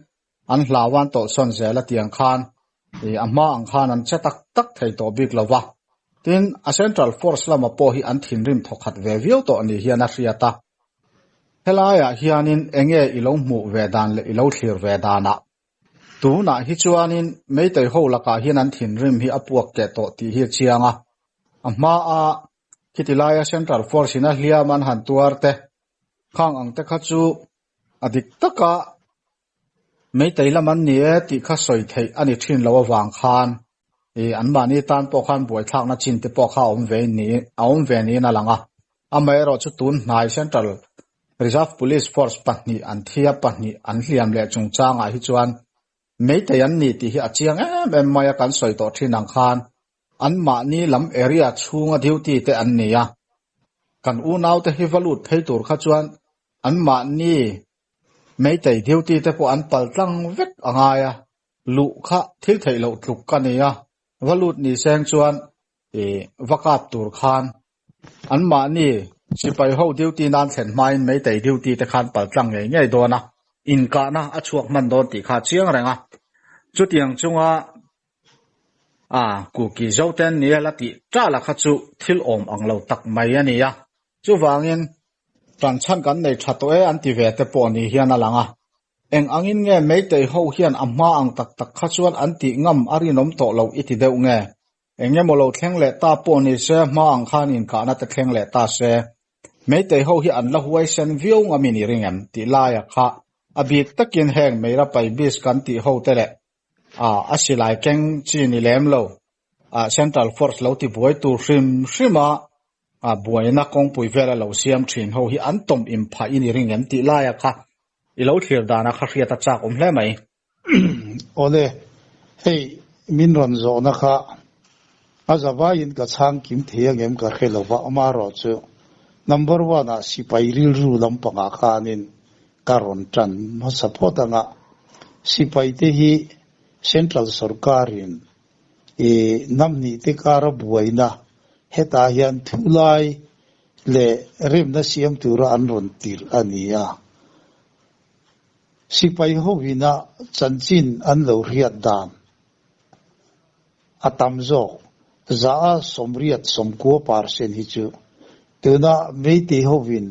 an hlau an tawlhsawn zel a tiang khan ih a hma ang khan an che tak tak thei tawh bik lo va. Tin, a Central Force lama pawh hi an thinrim thawkhat ve viau tawh ni hian a hriat a. Helaiah hianin enge i lo hmuh ve dan leh i lo thlir ve danah? Tunah hi chuanin Meitei ho lakah hian an thinrim hi a puak keh tawh tih hi a chiang a. A hmaa khiti laia Central Force in a hliam an han tuar te khang ang te kha chu A dik taka Meitei lam an ni e tih kha sawi theih a ni thin lo avang khan ih anmahni tan pawh khan buaithlakna chin te pawh kha a awm ve ni a awm ve niin a lang a. Amaherawh chu tun hnai Central Reserve Police Force pahnih an thi a, pahnih an hliam leh chungchangah hi chuan Meitei an ni tih hi a chiang em em mai a kan sawi tawh thin ang khan anmahni lam area chhunga duty te an ni a, kan unaute hi va lut phei tur kha chuan anmahni Meitei duty te pawh an pal tlang vek a ngai a, luh kha thil theih loh tluk ka ni a, va lut ni seng chuan ih va kap tur khan anmahni sipai ho duty nan thlen hmain Meitei duty te khan pal tlang ngei ngei dawn a, inkahna a chhuak hman dawn tih kha a chiang reng a, chutiang chunga A, Kuki Zoten nia la tih ṭala kha chu thil awm ang lo tak mai a ni a. Chuvangin, ṭanchhan kan nei ṭha tawh e an ti ve te pawh ni hian a lang a. Eng angin nge Meitei ho hian a hma ang tak tak kha chuan an tih ngam a rinawm tawh lo i ti deuh nge? Eng emaw lo thleng leh ta pawh ni se hma ang khan inkahna te thleng leh ta se. Meitei ho hi an la huaisen viau ngamin i ring em? tih laia kha a bik takin heng Meira Paibis kan tih ho te leh A, a silai keng chi ni lem lo. A, Central Force lo ti buai tur hrim hrim a, a buaina kawngpui vela lo siam thin ho hi an tawm im phah i ni ring em tih laia kha i lo thlir dana kha hriat a chak awm hle mai. Awle, hei min rawn zawhna kha a zavaiin ka chhang kim thei angem ka hre lova, amaherawhchu number one ah sipai rilru lampangah khanin Ka rawn tan hmasa phawt anga sipaite hi Central sorkarin i hnamhnih te kara buaina hetah hian thulai leh remna siam tura an rawn tirh a ni a. Sipai hovina chanchin an lo hriat dan a tam zawk. Za 80 90 percent hi chu tuna Meitei hovin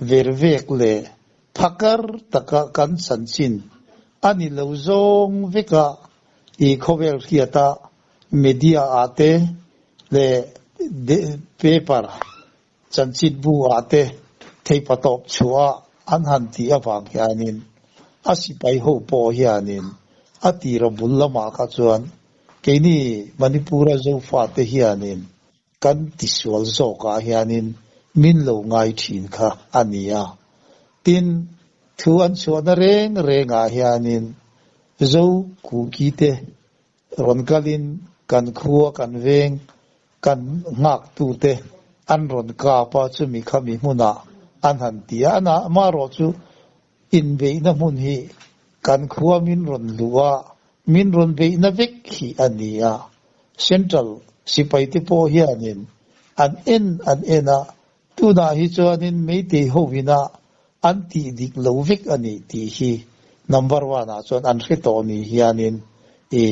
vervek leh phakar taka kan chanchin a ni lo zawng veka i khawvel hriata media ah te leh paper chanchin bu ah te theipatawp chhuah an han tih avang hianin a sipai ho pawh hianin a tira bul lamah kha chuan keini Manipura Zofate hianin kan tisual zawkah hianin min lo ngai thin kha a ni a. Tin, thu an chhuahna reng rengah hianin Zo Kuki te Rawn kalin kan khua kan veng kan nghaktute an rawn kap a, chumi khami hmunah an han ti a, amaherawh chu inbeihna hmun hi kan khua min rawn luh a, min rawn beihna vek hi a ni a. Central. Sipai te pawh hianin an en an en a, tunah hi chuanin Meitei ho ina an tih dik lo vek a nih tih hi number one ah chuan an hre tawh ni hianin i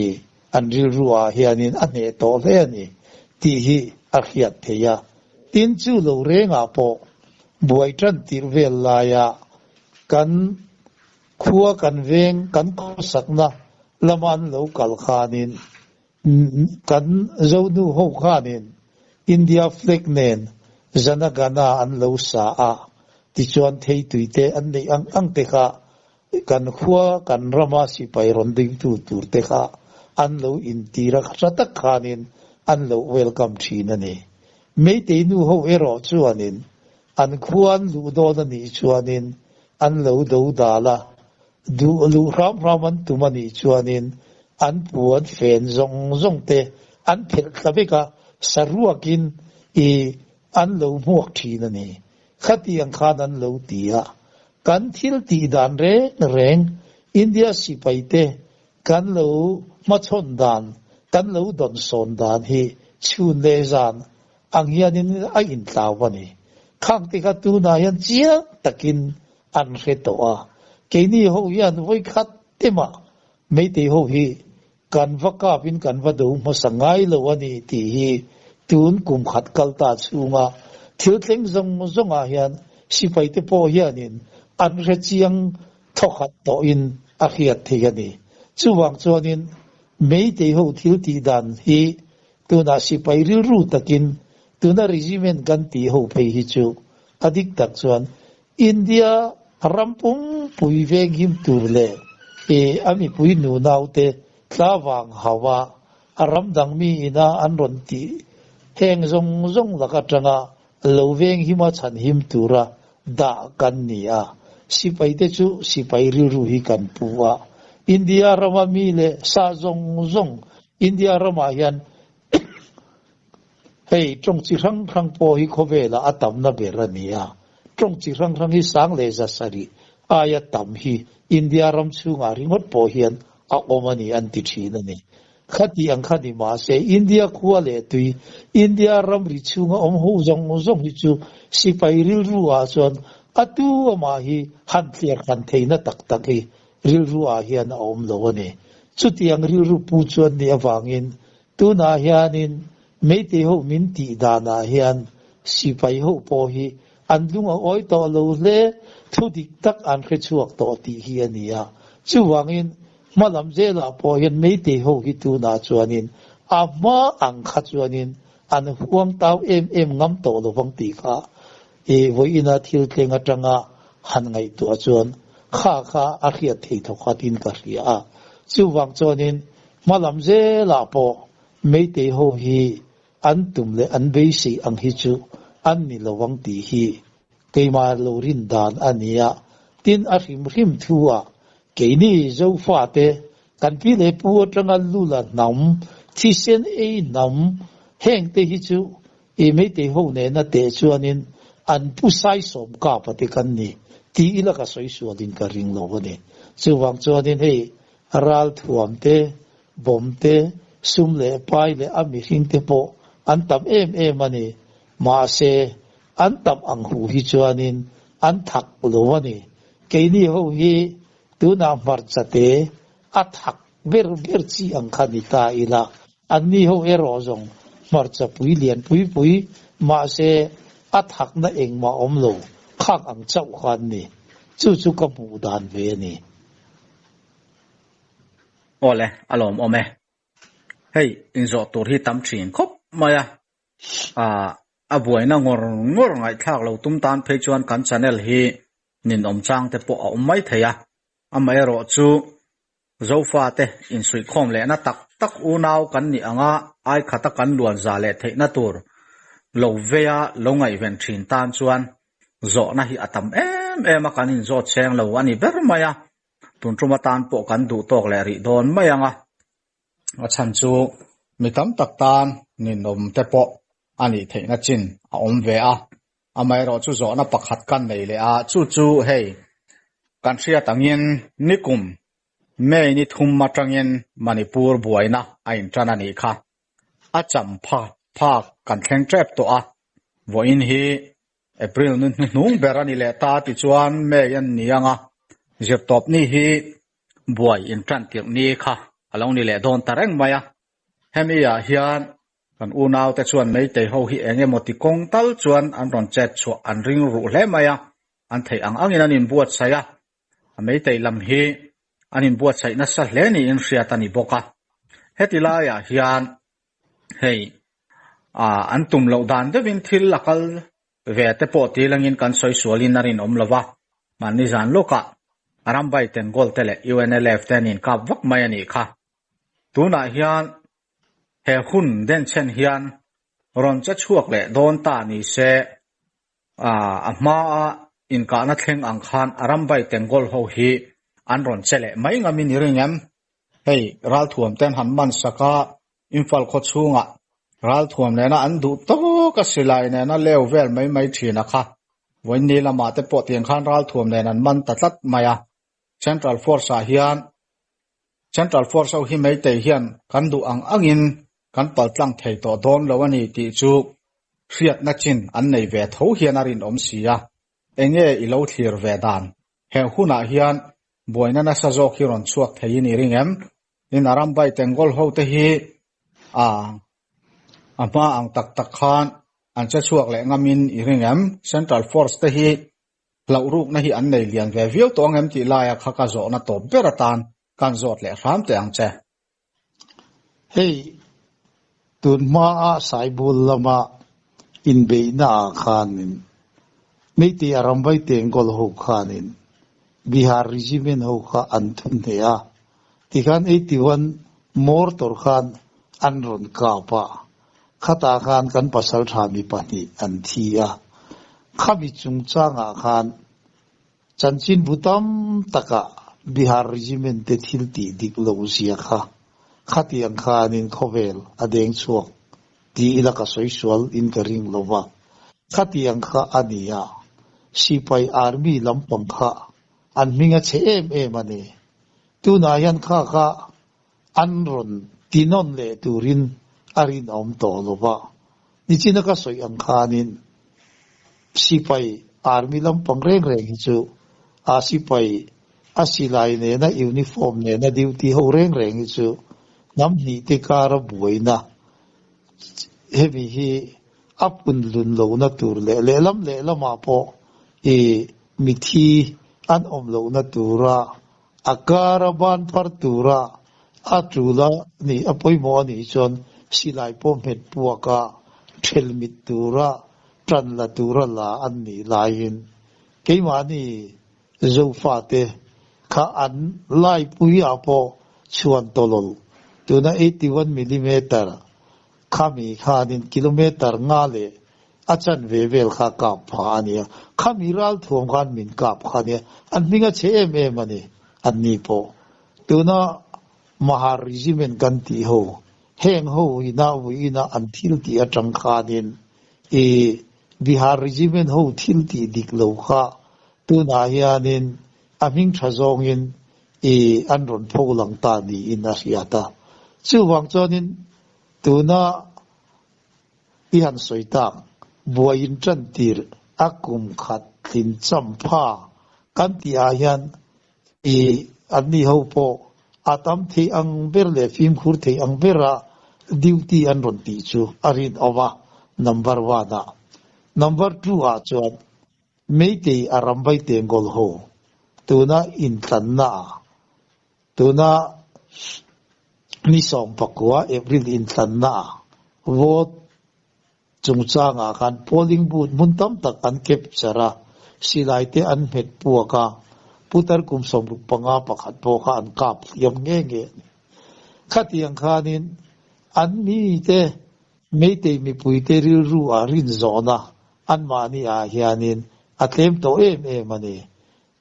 an rilru ah hianin a hneh tawh hle a ni tih hi a hriat theih a. Tin chu lo rengah pawh buai tan tirh vel laia kan khua kan veng kan khawsakna lama an lo kal khanin Kan Zonu ho khanin India flag nen Jana Gana an lo sa a, tichuan theitui te an neih ang ang te kha kan khua kan rama sipai rawn dingtu tur te kha an lo intir a, tha tak khanin an lo welcome thin a ni. Meitei nu ho erawh chuanin an khua an luh dawn a nih chuanin an lo do dal a, Duh luh hram hram an tum a nih chuanin an puan fen zawng zawng te an phelh thla vek a, saruakin i an lo hmuak thin a ni. Khatiang khan an lo ti a, kan thil tih dan reng reng India sipai te kan lo hmachhawn dan, kan lo dawnsawn dan hi chhun leh zan ang hianin a intlau a ni. Khang te kha tunah hian chiang takin an hre tawh a, keini ho hian vawikhat temah Meitei ho hi kan va kapin kan va do hmasa ngai lo a ni tih hi tun kum khat kal ta chhunga thil thleng zawng zawngah hian sipaite pawh hianin an hre chiang thawkhat tawhin a hriat thei a ni. Chuvang chuanin Meitei ho thil tih dan hi tunah sipai rilru takin tuna regiment kan tih ho phei hi chu a dik tak chuan India ram pumpui venghim tur leh i a mipui nunaute tla vang hauh a, a ram dang mi ina an rawn tih heng zawng zawng lak atanga lo venghima chhanhim tura dah kan ni a. Sipaite chu sipai rilru hi kan pu a. India rama mi leh sa zawng zawng India ramah hian Hei tawng chi hrang hrang pawh hi khawvelah a tamna ber a ni a, tawng chi hrang hrang hi sang leh za sarih aia tam hi India ram chhungah ringawt pawh hian a awm a ni an ti thin a ni. Khati ang kha ni mahse India khua leh tui, India ramri chhunga awm ho zawng zawng hi chu sipai rilru ah chuan a tu amah hi han thliar han theihna tak tak hi rilru ah hian a awm lo a ni. Chutiang rilru pu chuan nih avangin Tunah hianin Meitei ho min tih danah hian sipai ho pawh hi an lung a awi tawh lo hle, thu dik tak an hre chhuak tawh tih hi a ni a. Chuvangin hma lam zelah pawh hian Meitei ho hi tunah chuanin a hma ang kha chuanin an huang tau em em ngam tawh lovang tih kha i vawiina thil thleng atanga han ngaihtuah chuan kha kha a hriat thei thawkhatin ka hria a. Chuvang chuanin Hmalam zelah pawh Meitei ho hi an tum leh an beisei ang hi chu an ni lo ang tih hi keimah lo rin dan a ni a. Tin, a hrim hrim thu ah keini Zofate kan pi leh pu atanga lula hnam, thisen ei hnam heng te hi chu i Meitei ho nena teh chuanin an pu saisawm kapa te kan ni tih ila ka sawi sualin ka ring lo a ni. Chuvang chuanin hei Ral thuam te, bawm te, sum leh pai leh a mihring te pawh an tam em em a ni. Mahse, an tam ang hu hi chuanin an thak lo a ni. Keini ho hi tunah hmarcha te a thak ber ber chi ang kha ni ta ila, anni ho erawh zawng hmarcha pui lian pui pui, mahse a thakna engmah awm lo khak ang chauh kha an ni. Chu chu ka hmuh dan ve a ni. Awle, a lawmawm e. Hei, inzawh tur hi tam thin khawp mai a. Aaa, a buaina ngawr ngawr ngaihthlak lo tum tan phei chuan kan channel hi ninawm chang te pawh a awm mai thei a. Amaherawh chu Zofate insuihkhawm lehna tak tak unau kan nih anga aikhata kan luan za leh theihna tur lo veia lo ngaihven thin tan chuan Zawhna hi a tam em em a, kan inzawt cheng lo a ni ber mai a, tun tum atan pawh kan duh tawk leh rih dawn mai ang a, a chhan chu mi tam tak tan ninawm te pawh a nih theihna chin a awm ve a, amaherawh chu zawhna pakhat kan nei leh a, chu chu hei kan hriat angin nikum May ni thum atangin Manipur buaina a intan a nih kha. A cham pha phak kan thleng tep tawh a, vawiin hi April ni hnuhnung ber a ni leh ta tichuan May an ni ang a, zirtawp ni hi buai intan tirh ni kha a lo ni leh dawn ta reng mai a. Hemi ah hian kan unaute chuan Meitei ho hi eng emaw ti kawng tal chuan an rawn chet chhuah an ring ruh hle mai a, an theih ang angin an inbuatsaih a, a Meitei lam hi an inbuatsaih nasa hle niin hriat a ni bawk a. Heti laiah hian hei ah an tum loh dan deuhin thil a kal ve te pawh ti langin kan sawi sualin a rinawm lo va, mahni zan lawkah Arambai Tengol te leh UNLF te an inkap vak mai a nih kha. Tunah hian he hun denchhen hian rawn che chhuak leh dawn ta ni se, a hmaa inkahna thleng ang khan Arambai Tengol ho hi an rawn che leh mai ngamin i ring em? Hei ralthuam ten han man sak a, Imphal khaw chhungah ralthuam nena an duh tawk a silai nena leu vel mai mai thin a kha. Vawiinni lamah te pawh tiang khan ralthuam nen an man ta tlat mai a. Central Force ah hian Central Force ho hi Meitei hian kan duh ang angin kan paltlang thei tawh dawn lo a ni tih chu hriatna chin an nei ve tho hian a rinawm si a. Enge i lo thlir ve dan? He hunah hian buaina nasa zawk hi rawn chhuak theiin i ring em? Tin, a ram bai Tengol ho te hi a a hma ang tak tak khan an che chhuak leh ngamin i ring em? Central Force te hi hlauh rukna hi an nei lian ve viau tawh ang em tih laia kha ka zawhna tawp ber atan kan zawt leh hram teh ang che. Hei, tun hmaa Saibul lama inbeihna ah khanin Meitei a rambai Tengol ho khanin Bihar Regiment ho kha an thun hneh a, tikhan 81 mortar khan an rawn kap a, khatah khan kan pasaltha mi pahnih an thi a, khami chungchangah khan Chanchinbu tam takah Bihar Regiment te thil tih dik lo zia kha khatiang khanin khawvel a deng chhuak ti ila ka sawi sual in ka ring lo va, khatiang kha a ni a, sipai army lampang kha an hming a chhe em em a ni. Tunah hian kha kha an rawn tinawn leh turin a rinawm tawh lo va, nichina ka sawi ang khanin sipai army lampang reng reng hi chu a sipai a silai nena uniform nena duty ho reng reng hi chu hnam hnih te kara buaina hemi hi a punlun lohna tur leh lehlam lehlamah pawh i mithi an awm lohna tura A kar a ban phar tura a tul a nih a pawimawh a nih chuan silai pawh hmet puak a, ṭhel mit tura ṭan la tura la an nih laiin keimahni Zofate kha an laipui ah pawh chhuan tawlawl tuna 81 millimeter Khami khanin kilometer nga leh a chanve vel kha kap pha a nia. Khami ralthuam khan min kap kha a nia. An hming a chhe em em a ni, an ni pawh. Tuna Mahar Regiment kan tih ho, heng ho ina vuiina an thil tih atang khanin i Bihar Regiment ho thil tih dik lo kha tunah hianin a hming tha zawngin i an rawn pho lang ta niin a hriat a. Chuvang chuanin tuna i han sawi tak buai in tan tir a kum khat tlin cham pha kan tih ah hian i an ni ho pawh a tam thei ang ber leh fimkhur thei ang bera duty an rawn tih chu a rinawm a, number one ah. Number two ah chuan Meitei a ramvai tengkawl ho tuna intlanna ah tuna ni 19 April intlanna ah vote chungchang ah khan polling booth hmun tam tak an capture a, silai te an hmet puak a, putar kum 65 pakhat pawh kha an kap hliam nge nge a ni. Khatiang khanin an mite Meitei mipuite rilru ah rin zawhna anmahni ah hianin a tlem tawh em em a ni.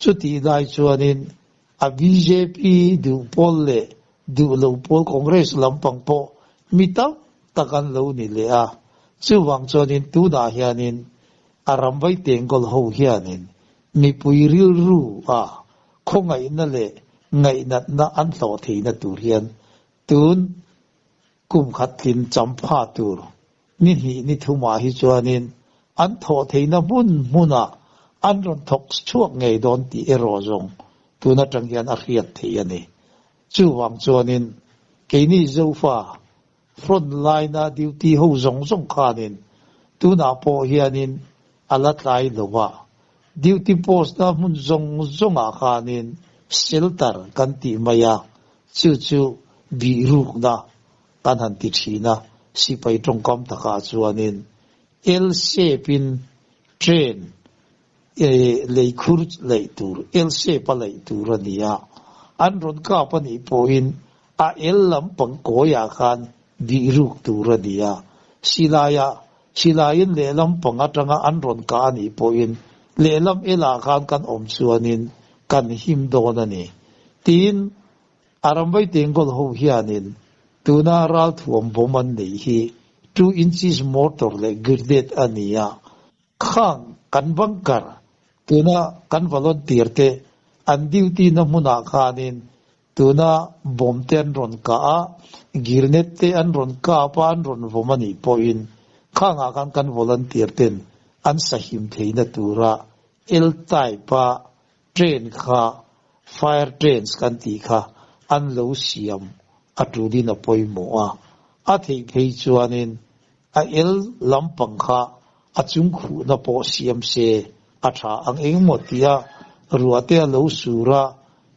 Chutih lai chuanin a bjp duh pawl leh duh lo pawl Congress lampang pawh mi tam tak an lo ni leh a. Chuvang chuanin tunah hianin a ramvai tengkawl ho hianin mipui rilru ah khawngaihna leh ngaihnatna an hlawh theihna tur hian tun. Kum khat tlin champha tur ni hnih ni thumah hi chuanin an thawh theihna hmun hmunah an rawn thawk chhuak ngei dawn tih erawh zawng tun atang hian a hriat theih a ni. Chuvang chuanin keini Zofa front line-a duty ho zawng zawng khanin tunah pawh hianin a la tlai lo a, duty post-na hmun zawng zawngah khanin shelter kan tih mai a, chu chu bihrukna kan han ti thin a, sipai tawngkam takah chuanin L-shape in train leikhur laih tur, L-shape a laih tur a ni a, an rawn kap a nih pawhin a L lampang kawiah khan bihruk tur a ni a, silaiah silaiin lehlam pang atanga an rawn kah a nih pawhin lehlam L-ah khan kan awm chuanin kan him dawn a ni, tiin A ramvai tengkawl ho hianin tuna ralthuam bawm an neih hi 2 inches mortar leh grenade a ni a, khang kan bunker tuna kan volunteer te an duty na hmunah khanin tuna bawm te an rawn kah a, grenade te an rawn kap a, an rawn vawm a nih pawhin khangah khan kan volunteer ten an sahim theihna tura L-type a Train kha fire trains kan tih kha an lo siam a tulin a pawimawh a, a theih phei chuanin a el lampang kha a chung khuhna pawh siam se a tha ang engemaw tia ruahte a lo sur a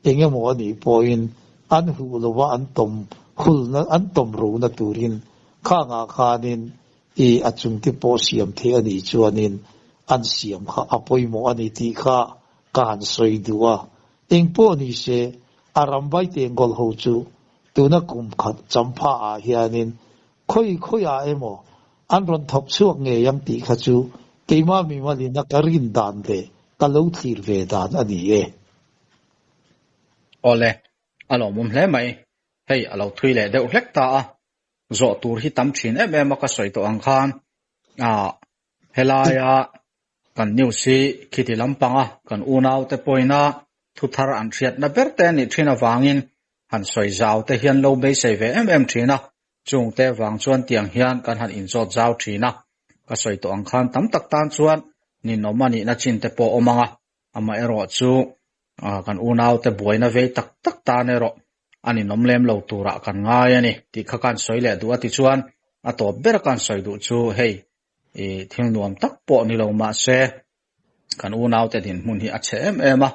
engemaw a nih pawhin an huh lova an tawm hulna an tawm rona turin khangah khanin I a chungte pawh siam theih a nih chuanin an siam kha a pawimawh a ni tih kha ka han sawi duh a. Eng pawh ni se, a ram vai tengkawl ho chu tuna kum khat champha ah hianin khawi khawi ah emaw an rawn thawk chhuak ngei ang tih kha chu keimah mimalina ka rin dan leh ka lo thlir ve dan a ni e. Awle, a lawmawm hle mai. Hei a lo thui leh deuh hlek ta a. Zawh tur hi tam thin em em a ka sawi tawh ang khan ah helaia kan news hi khiti lampanga kan unau te pawina thu thar an hriatna ber te anih thin avangin han sawi zau te hian lo beisei ve em em thin a, chung te vang chuan tiang hian kan han inzawt zau thin a, ka sawi tawh ang khan tam tak tan chuan ninawm a nihna chin te pawh awm ang a, amaherawhchu kan unau te buaina vei tak tak tan erawh a ninawm lem lo turah kan ngai a ni tih kha kan sawi leh duh a tichuan a tawp ber kan sawi duh chu hei i thil nuam tak pawh ni lo mah se kan unau te dinhmun hi a chhe em em a,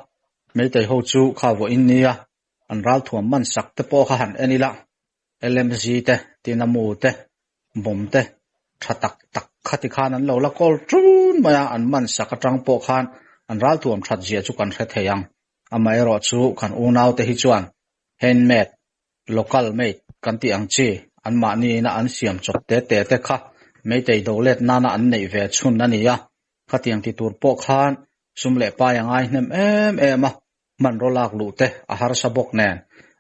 Meitei ho chu kha vawiin nia an ralthuam man sak te pawh kha han en ila LMG te, Tinamu te, Bomb te tha tak tak khati khan an lo la kawl ṭun mai a, an man sak aṭang pawh khan an ralthuam ṭhat zia chu kan hre thei ang. Amaherawhchu kan unaute hi chuan handmade, local made kan tih ang chi anmahniina an siam chawp te te te kha Meitei dolet nana an neih ve chhun a ni a, khatiang ti tur pawh khan sum leh pai a ngai hnem em em a, Hmanraw lak luh te a harsa bawk nen,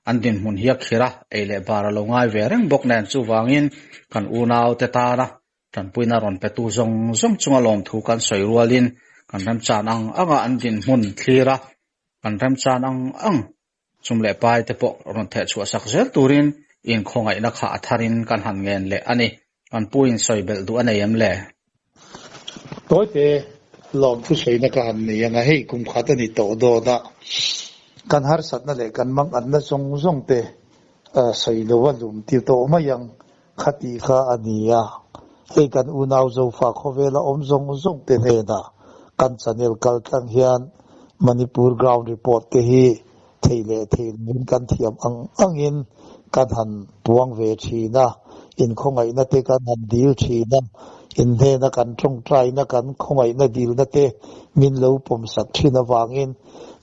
an dinhmun hi a khir a, ei leh bar a lo ngai ve reng bawk nen chuvangin kan unau te tana tanpuina rawn petu zawng zawng chunga lawmthu kan sawi rualin kan remchan ang anga an dinhmun thlir a, kan remchan ang ang chum leh pai te pawh rawn theh chhuah sak zel turin inkhawngaihna kha a tharin kan han ngen leh a ni. Kan pu in sawi belh duh a nei em le? Tawite, lawmthu sawiina ka han nei ang a, hei kum khat a ni tawh dawn a, kan harsatna leh kan manganna zawng zawng te sawi lo a lum ti tawh mai ang kha tih kha a ni a, hei kan unau Zofa khawvela awm zawng zawng te hnenah kan channel kal tlang hian Manipur ground report te hi Thei leh thei lovin kan thiam ang angin kan han puang ve thin a, inkhawngaihna te kan han dil thin a, inhnena kan tawngtaina kan khawngaihna dilna te min lo pawmsak thin avangin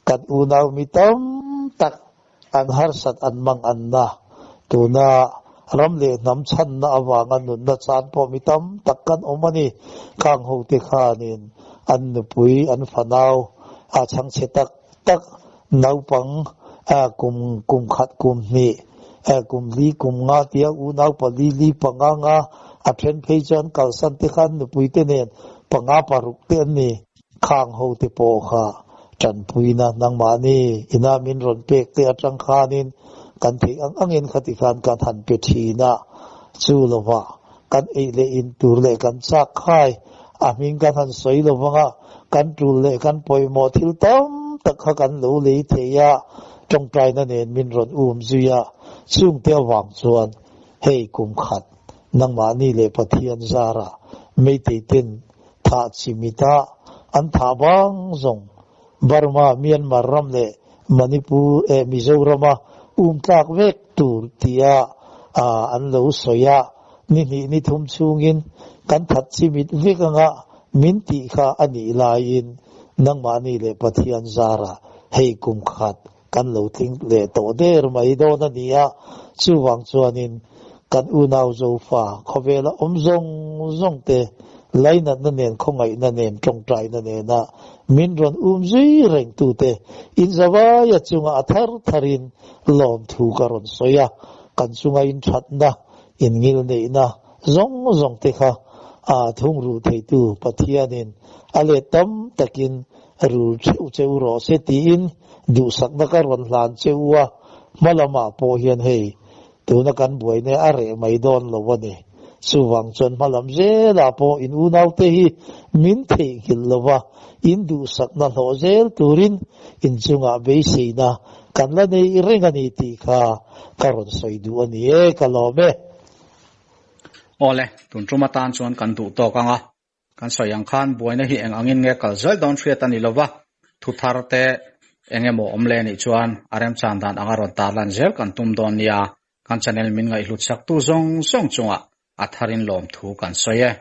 kan unau mi tam tak an harsat an mang anna tuna ram leh hnam chhanna avanga nunna chan pawh mi tam tak kan awm a ni. Khang hote khanin an nupui an fanau a chhangchhe tak tak naupang kum kum khat kum hnih kum li kum nga tia unau pali li panga nga a then phei chuan kalsan te khan nupui te nen panga paruk te an ni. Khang ho te pawh kha tanpuina nangmahni ina min rawn pek te atang khanin kan theih ang angin khati khan kan han pe thin a. Chu lovah kan ei leh in tur leh kan chak khai a hming kan han sawi lo vanga kan tul leh kan pawimawh thil tam tak kha kan lo lei thei a, tawngtaina nen min rawn um zui a, chungte avang chuan hei kum khat nangmahni leh Pathian zarah Meitei ten thah chimit a an thah vang zawng Burma, Myanmar ram leh Manipur eh Mizorama um tlak vek tur tia an lo sawi a, ni hnih ni thum chhungin kan that chimit vek anga min tih kha a nih laiin nangmahni leh Pathian zarah hei kum khat kan lo tling leh tawh der mai dawn a ni a, chuvang chuanin kan unau Zofa khawvela awm zawng zawng te lainatna nen khawngaihna nen tawngtaina nena min rawn um zui reng tute inzavaia chunga a thar tharin lawmthu ka rawn sawi a, kan chunga inthatna, inngilneihna zawng zawng te kha a thungrulh theitu Pathianin a let tam takin rul theuh che u rawh se tiin duhsakna ka rawn hlan che u a, hma lamah pawh hian hei tuna kan buaina a reh mai dawn lo a ni. Chuvang chuan hma lam zelah pawh in unaute hi min theihnghilh lo va, in duhsakna hlawh zel turin in chungah beiseina kan la nei reng a ni tih kha ka rawn sawi duh a ni e, ka lawm e. Awle, tun tum atan chuan kan duh tawk ang a. Kan sawi ang khan buaina hi eng angin nge kal zel dawn hriat a ni lo va, thu thar te eng emaw awm leh nih chuan a remchan dan anga rawn tarlan zel kan tum dawn nia, kan channel min ngaihhlut chaktu zawng zawng chungah a tharin lawmthu kan sawi e.